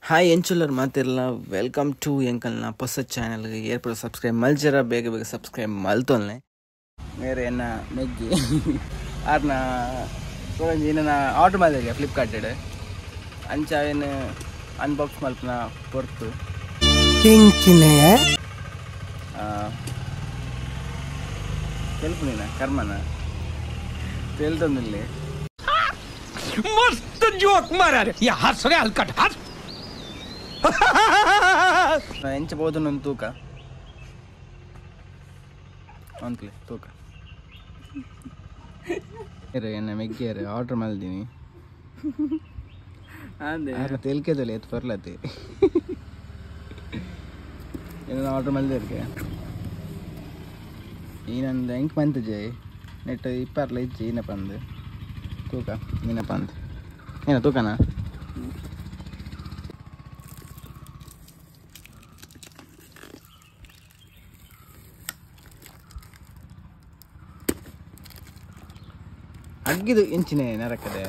Hi ಎಂಚುಲ್ಲರ್ ಮಾತಿರ್ಲ welcome to ಎಂಕಲ್ನ ಹೊಸ channel ಏರ್ಪಡ subscribe ಮಲ್ಜರ ಬೇಗ ಬೇಗ ಸಬ್ಸ್ಕ್ರೈಬ್ ಮಲ್ತೊಲ್ನೆ ಬೇರೆ ಎನ್ನ ಮೆಗ್ಗಿ ಆರ್ನ ಸೋಂಜಿ ಏನ ಆರ್ಡರ್ ಮಾಡಿದೆ ಫ್ಲಿಪ್ಕಾರ್ಟ್ ಅಂಚ ಏನು ಅನ್ಬಾಕ್ಸ್ ಮಲ್ಪನ ಪೊರ್ತು ತೆಲ್ಪುನಿನ ಕರ್ಮನ ತೆಲ್ತೊಂದಿಲ್ಲ ಮಸ್ತ್ ಜೋಕ್ ಮಾರಾರೆ ಯಾ ಹರ್ಸರೆ ಹಲ್ಕಟ್ ಹರ್ಸ್ ಎಂಚ ಬೋದನ ತೂಕ ಅಂತಲೇ ತೂಕ ಎನ್ನ ಮೆಗ್ಗಿಯರು ಆರ್ಡರ್ ಮಾಡಿದ್ದೀನಿ ತೆಲ್ಕೆದಲ್ಲ ಎತ್ತು ಬರ್ಲತ್ತೆ ಏನೋ ಆರ್ಡರ್ ಮಾಡಿದಕ್ಕೆ ಈನೊಂದು ಎಂಕ್ ಮಂತ್ ಜೈ ನೆಟ್ ಇಪ್ಪರ್ಲ ಇಜ್ಜಿ ಏನಪ್ಪ ಅಂದು ತೂಕ ಏನಪ್ಪ ಅಂದು ಏನ ತೂಕನಾ ಅಗ್ಗಿದು ಇಂಚಿನ ನರಕದೆ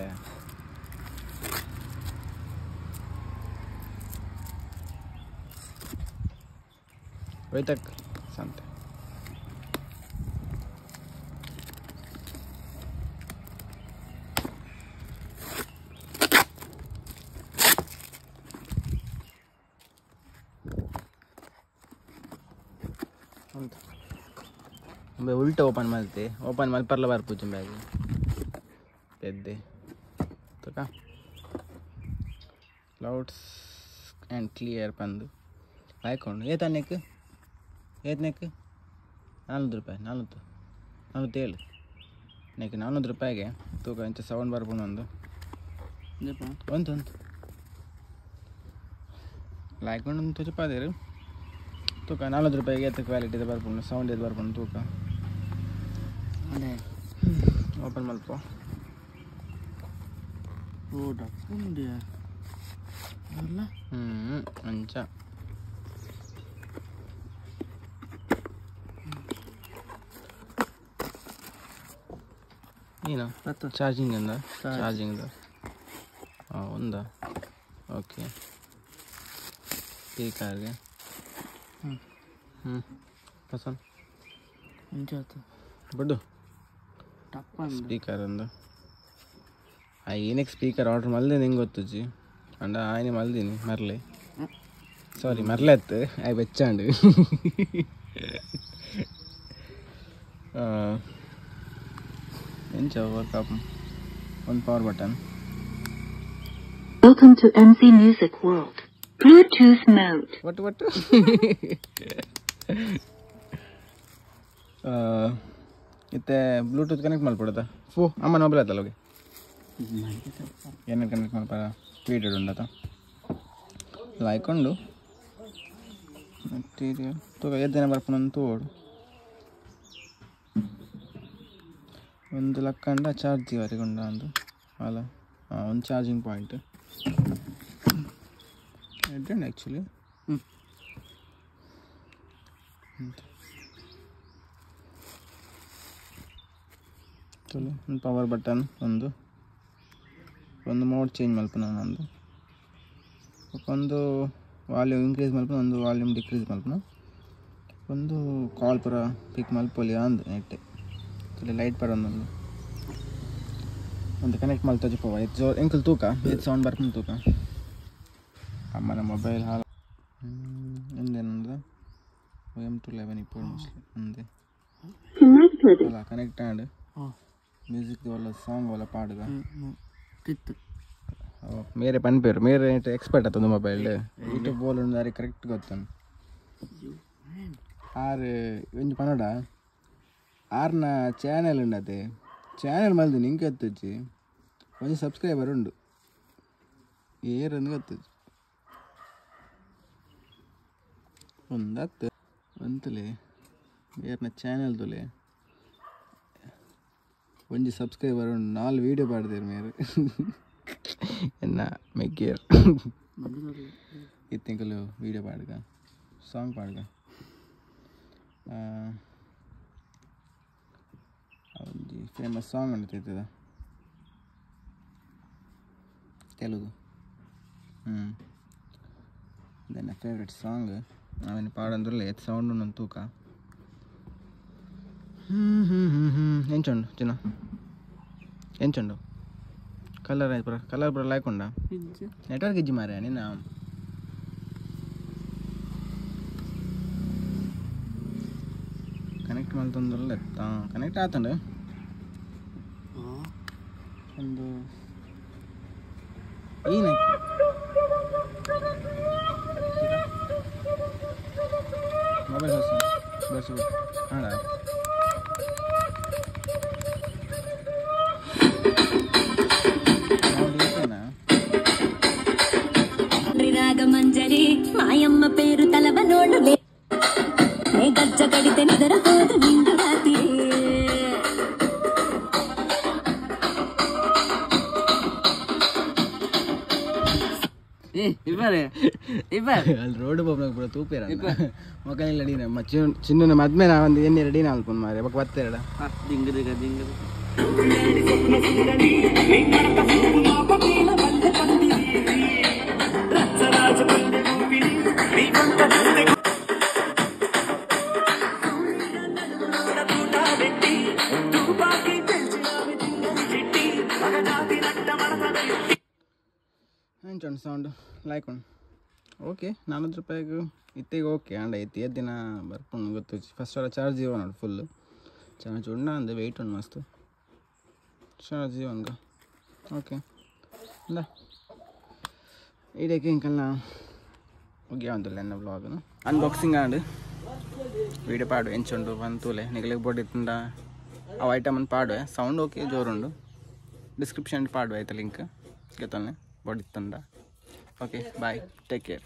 ಹೋಯ್ತಕ್ ಸಂತೆ ಉಲ್ಟ ಓಪನ್ ಮಾಡ್ತೆ ಓಪನ್ ಮಲ್ಪರ್ಲ ಬರ್ಪೂಜು ಬ್ಯಾಗ್ ಪೆದ್ದೆ ತೂಕ ಲೌಡ್ಸ್ ಆ್ಯಂಡ್ ಕ್ಲಿಯರ್ ಪಂದು ಆಯ್ಕೊಂಡು ಏತ ನೆಕ್ ಏತ್ ನೆಕ್ 400 ರೂಪಾಯಿ 447 ನೆಕ್ 400 ರೂಪಾಯಿಗೆ ತೂಕ ಇಂಚ ಸೌಂಡ್ ಬರ್ಪುಂಡು ಒಂದು ಒಂದು ಒಂದು ಲಾಯ್ಕೊಂಡು ತುಜಪಾದೇರು ತೂಕ 400 ರೂಪಾಯಿಗೆ ಎತ್ತ ಕ್ವಾಲಿಟಿ ಬರ್ಪುಂಡು ಸೌಂಡ್ ಇದು ಬರ್ಪುಂಡು ತೂಕ ಓಪನ್ ಮಲ್ಪ ಅಂಚ ಏನು ಚಾರ್ಜಿಂಗ್ ಅಂದ ಚಾರ್ಜಿಂಗ್ ಒಂದ ಓಕೆ ಸ್ಪೀಕರ್ಗೆ ಪಸಂದ್ ಬಡ್ಡು ಸ್ಪೀಕರ್ ಅಂದು ಆ ಏನಕ್ಕೆ ಸ್ಪೀಕರ್ ಆರ್ಡ್ರ್ ಮಲ್ದೆ ನಿಂಗೆ ಗೊತ್ತುಜ್ಜಿ ಅಂಡ ಆಯ್ನೆ ಮಲ್ದೀನಿ ಮರ್ಲೆ ಸಾರಿ ಮರ್ಲೆ ಅತ್ತು ಆಯ್ ಬೆಚ್ಚಾಂಡು ಎಂಚ ವರ್ಕ್ ಆಪ್ ಒಂದು power button. Welcome to MC Music World. Bluetooth mode. What what ಇತ್ತೆ ಬ್ಲೂಟೂತ್ ಕನೆಕ್ಟ್ ಮಲ್ಪಡದ ಫೋ ಅಮ್ಮನ ಮೊಬೈಲ್ ಆತಲ್ಲ ಹೋಗಿ ಏನೇನು ಕನೆಕ್ಟ್ ಮಲ್ಪಾರ ಪೀರಿಯಡ್ ಉಂಡತ ಲಾಯ್ಕೊಂಡು ಮೆಟೀರಿಯಲ್ ತೂಕ ಎದ್ದೇನೆ ಬರ್ಪುನ ತೋಡು ಒಂದು ಲಕ್ಕಂಡ ಚಾರ್ಜ್ ವರೆಗುಂಡ ಒಂದು ಅಲ್ಲ ಒಂದು ಚಾರ್ಜಿಂಗ್ ಪಾಯಿಂಟ್ ಎಡ್ಡು ಆ್ಯಕ್ಚುಲಿ ಒಂದು ಪವರ್ ಬಟನ್ ಒಂದು ಒಂದು ಮೋಡ್ ಚೇಂಜ್ ಮಲ್ಪುನ ಒಂದು ಒಂದು ವಾಲ್ಯೂಮ್ ಇನ್ಕ್ರೀಸ್ ಮಲ್ಪುನ ಒಂದು ವಾಲ್ಯೂಮ್ ಡಿಕ್ರೀಸ್ ಮಲ್ಪುನ ಒಂದು ಕಾಲ್ ಪೂರ ಪಿಕ್ ಮಲ್ಪೊಲಿ ಅಂದು ನೆಟ್ಟೆ ಲೈಟ್ ಪರ ಒಂದೊಂದು ಒಂದು ಕನೆಕ್ಟ್ ಮಲ್ತ ಜೋಪವ ಇದು ಜೋ ಎಂಕಲ್ ತೂಕ ಇದು ಸೌಂಡ್ ಬರ್ಪುಂಡು ತೂಕ ಅಮ್ಮನ ಮೊಬೈಲ್ ಹಾಲು ಎಂದೇನಂದ M211 ಇಪ್ಪು ಮೋಸ್ಟ್ಲಿ ಅಂದೆ ಅಲ್ಲ ಕನೆಕ್ಟ್ ಆಂಡ್ ಮ್ಯೂಸಿಕ್ ಒಲ್ಲ ಸಾಂಗ್ ಒಲ್ಲ ಪಾಡುಗ ಮೇರೆ ಪನ್ಪೇರು ಮೇರೆ ಎಕ್ಸ್ಪರ್ಟ್ ಆತದ ಮೊಬೈಲ್ ಯೂಟ್ಯೂಬ್ ಬೋಲ್ ಉಂಡು ಅರೆ ಕರೆಕ್ಟ್ ಗೊತ್ತನು ಆರು ಒಂಜಿ ಪನೋಡ ಆರ್ನ ಚಾನೆಲ್ ಉಂಡತೆ ಚಾನೆಲ್ ಮಲ್ದಿನಿ ಇಂಕ ಎತ್ತುಜ್ಜಿ ಒಂಜಿ ಸಬ್ಸ್ಕ್ರೈಬರ್ ಉಂಡು ಏರಂದು ಗೊತ್ತುಜ್ಜಿ ಒಂದತ್ತು ಒಂತಲೆ ಏರ್ನ ಚಾನೆಲ್ ತುಲೆ ಒಂಜಿ ಸಬ್ಸ್ಕ್ರೈಬರ್ ಉಂಡು 4 ವೀಡಿಯೋ ಪಾಡ್ದೇರು ಮೇರು ಎನ್ನ ಮೆಗ್ಗಿಯರ್ ಇತ್ತಿಂಕಲು ವೀಡಿಯೋ ಪಾಡ್ಗ ಸಾಂಗ್ ಪಾಡ್ಗ ಒಂಜಿ ಫೇಮಸ್ ಸಾಂಗ್ ಉಂಡು ತೆಲುಗು ನನ್ನ ಫೇವ್ರೆಟ್ ಸಾಂಗ್ ಆಮೇಲೆ ಪಾಡಂದ್ರಲ್ಲ ಎತ್ ಸೌಂಡ್ ಉಂಡು ತೂಕ ಎಂಚುಂಡು ಚಿನ್ನ ಎಂಚುಂಡು ಕಲರ್ ಆಯ್ತು ಪೂರ ಕಲರ್ ಪೂರ ಲೈಕ್ ಉಂಡ ನೆಟ್ವರ್ಕ್ ಇಜ್ಜಿ ಮಾರ್ರೆ ನಿನ್ನ ಕನೆಕ್ಟ್ ಮಾಡ್ತಂದ್ರಲ್ಲ ಕನೆಕ್ಟ್ ಆತಂಡು ಒಂದು ಏನಕ್ಕೆ ಮೊಬೈಲ್ ಬಸ್ ಹಾಂ రాగమంజరి మాయమ్మ పేరు తలవనోడు నే గజ్జ కడితే నిద్రపోదు నిండు రాత్రి ಅಲ್ಲಿ ರೋಡ್ ಪೋಪುನಗ ಪೂರ ತೂಪೇರ ಮೊಕಲ್ ರೆಡಿ ನಮ್ಮ ಚಿನ್ನ ಮದ್ಮೆ ನಾ ಒಂದು ಎಣ್ಣೆ ರೆಡಿ ನಾಲ್ಪುನ್ ಮಾರೆ ಬೊಕ ಬತ್ತೆರಡ ಎಂಚುಂಡು ಸೌಂಡ್ ಲೈಕ್ ಉಂಡು ಓಕೆ 400 ರೂಪಾಯಿಗೆ ಇತ್ತೆಗೆ ಓಕೆ ಅಂಡ ಇತ್ತು ಏತ್ ದಿನ ಬರ್ಪುಂಡು ಗೊತ್ತು ಫಸ್ಟ್ ವಾರ ಚಾರ್ಜ್ ಇವ ನೋಡು ಫುಲ್ ಚಾರ್ಜ್ ಉಂಡ ಅಂದು ವೆಯ್ಟ್ ಉಂಡು ಮಸ್ತ್ ಚಾರ್ಜ್ ಇವನ್ಗ ಓಕೆ ಇಂದ ಇಡಕ್ಕೆ ಇಂಕಲ್ನ ಮುಗಿಯ ಉಂಟಲ್ಲ ಎನ್ನ ವ್ಲಾಗ್ನು ಅನ್ಬಾಕ್ಸಿಂಗ್ ಆಂಡ್ ವೀಡಿಯೋ ಪಾಡು ಎಂಚುಂಡು ಬಂತೂಲೆ ನಿಗಲಿಗೆ ಬೋರ್ಡ್ ಇತ್ತಂಡ ಅವು ಐಟಮ್ ಅನ್ನು ಪಾಡುವೆ ಸೌಂಡ್ ಓಕೆ ಜೋರುಂಡು ಡಿಸ್ಕ್ರಿಪ್ಷನ್ ಪಾಡುವೆ ಆಯ್ತಾ ಲಿಂಕ್ ಗೊತ್ತಲ್ನೆ ಬೋರ್ಡ್ ಇತ್ತಂಡ. Okay, bye, take care.